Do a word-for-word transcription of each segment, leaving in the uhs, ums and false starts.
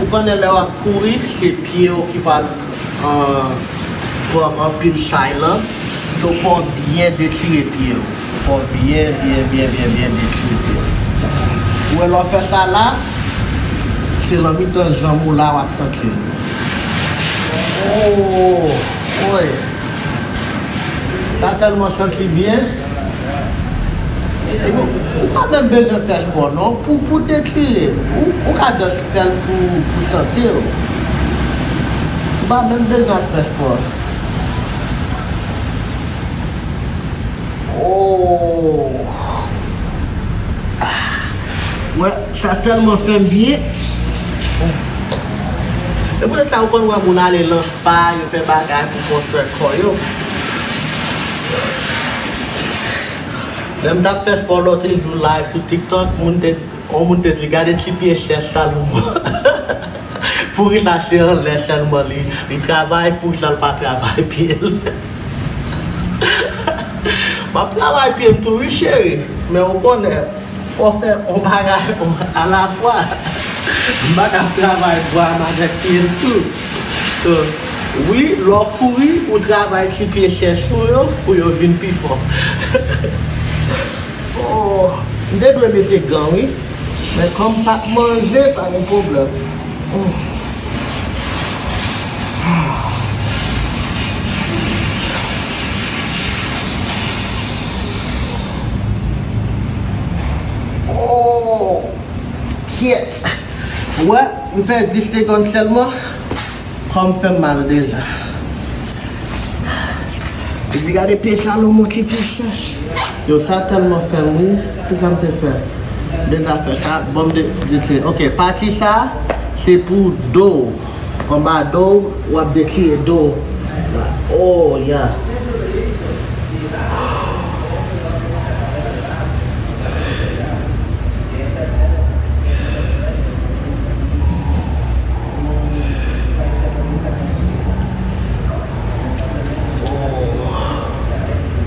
Ou konnen lè w ap kouri, se pye w ki pral, ah, pran anpil chay lan. So, fò w byen detire pye w. Fò w byen, byen, byen, byen, byen detire pye w. Ou wè lè w fè sa la, se lan mitan janm ou la w ap santi l. Oh, woy. Sa tèlman santi byen. Epi, ou pa menm bezwen fè spò, non. Pou, pou detire, ou, ou ka just fè l pou, pou sante w. Ou pa menm bezwen ap fè spò. Oh. Ah. Wè, sa tèlman fè m byen. E poutèt sa, ou konn wè moun ale lan spa, yo fè bagay pou pran swè kò yo. Lè m t ap fè spò lòt jou live sou TikTok, moun te, yon moun te di, "Gade ti pye chèch Salomon." Poukisa se anlè sèlman li, li travay, poukisa l pa travay pye l? M ap travay pye m tou, wi, cheri. Men ou konnen, fò fè yon bagay alafwa. M pa ka ap travay bra m avèk pye m tou. So, wi, lè w kouri, ou travay ti pye chèch ou yo pou yo vin pi fò. Oh, m te dwe mete gan, wi. Men kòm m p ap manje, pa gen pwoblèm. Mm. Oh, kyèt. Wè, m fè dis segonn sèlman. Kò m fè m mal deja. Epi gade pye Salomon ki pye chèch. Yo, sa tèlman fè m ri. Kisa m te fè? De zafè sa, bon, m de, de, de, ok, pati sa, se pou do. Anba do, w ap detire do. Oh, yeah.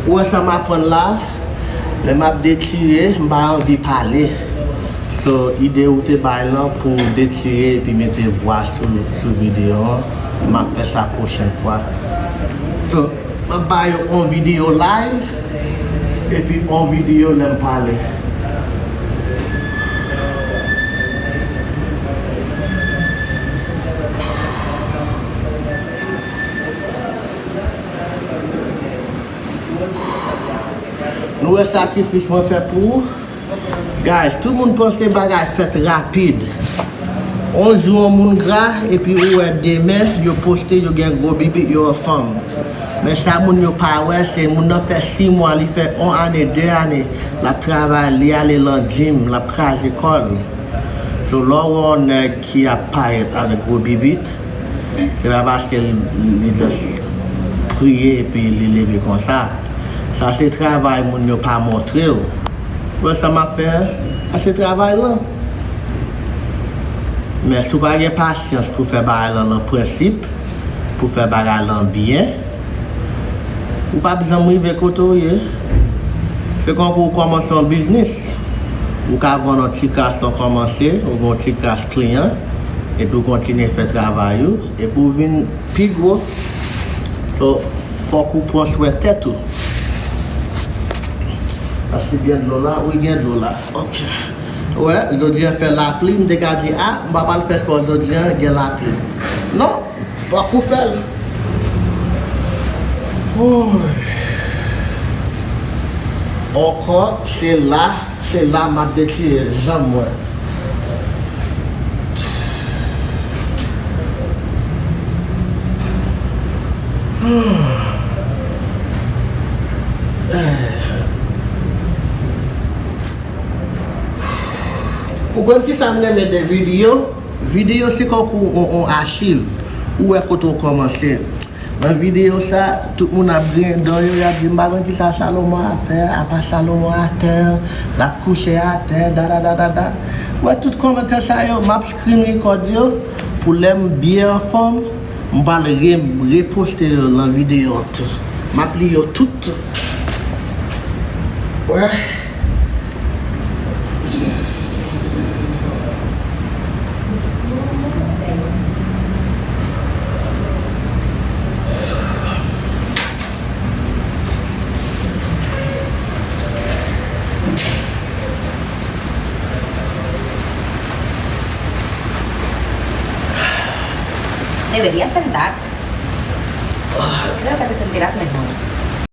Ou wè sa m aprann la? Lè m ap detire, m pa anvi pale. So, ide ou te bay lan pou detire epi mete vwa sou, sou videyo an, m ap fè sa pwochèn fwa. So, m ap ba yo yon videyo live, epi yon videyo lè m pale. Nou wè sakrifis mwen fè pou ou? Guys, tout moun panse bagay fèt rapid. On jou, on moun gra, epi ou wè demen, yo poste, yo gen gwo bibit, yo anfòm. Men sa moun yo pa wè, se moun nan fè sis mwa, li fè on ane, de ane, l ap travay, li ale lan jim, l ap kraze kò l. So, lè w wè on nèg ki ap parèt avèk gwo bibit, se pa paske l, li just priye epi li leve konsa. Sa se travay moun yo pa montre w. Wè sa m ap fè a, sa se travay lan. Men si w pa gen pasyans pou fè bagay lan nan prensip, pou fè bagay lan byen, ou p ap janm rive kote w ye. Se konkou w kòmanse yon biznis. Ou ka vann yon ti kras lè w kòmanse, ou gen yon ti kras kliyan, epi w kontinye fè travay ou, epi w vin pi gwo. So, fòk ou pran swen tèt ou. Paske gen dlo la, wi, gen dlo la. Ok. Wè, jodi a fè lapli, m te ka di, a, m pa pral fè spò jodi a, gen lapli. Non, fòk ou fè l. Woy. Ankò, se la, se la m ap detire janm mwen. Ou konn kisa m renmen de videyo? Videyo se konkou on, on achiv. Ou wè kote w kòmanse. Nan videyo sa, tout moun ap griyen dan yo, y ap di, "M pa konn kisa Salomon ap fè, apa Salomon atè, l ap kouche atè, da, da, da, da, da." Wè tout kòmantè sa yo, m ap screen record yo, pou lè m byen anfòm, m pral re-, reposte yo nan videyo an tou. M ap li yo tout. Wè. Debería sentar. Creo que te sentirás mejor.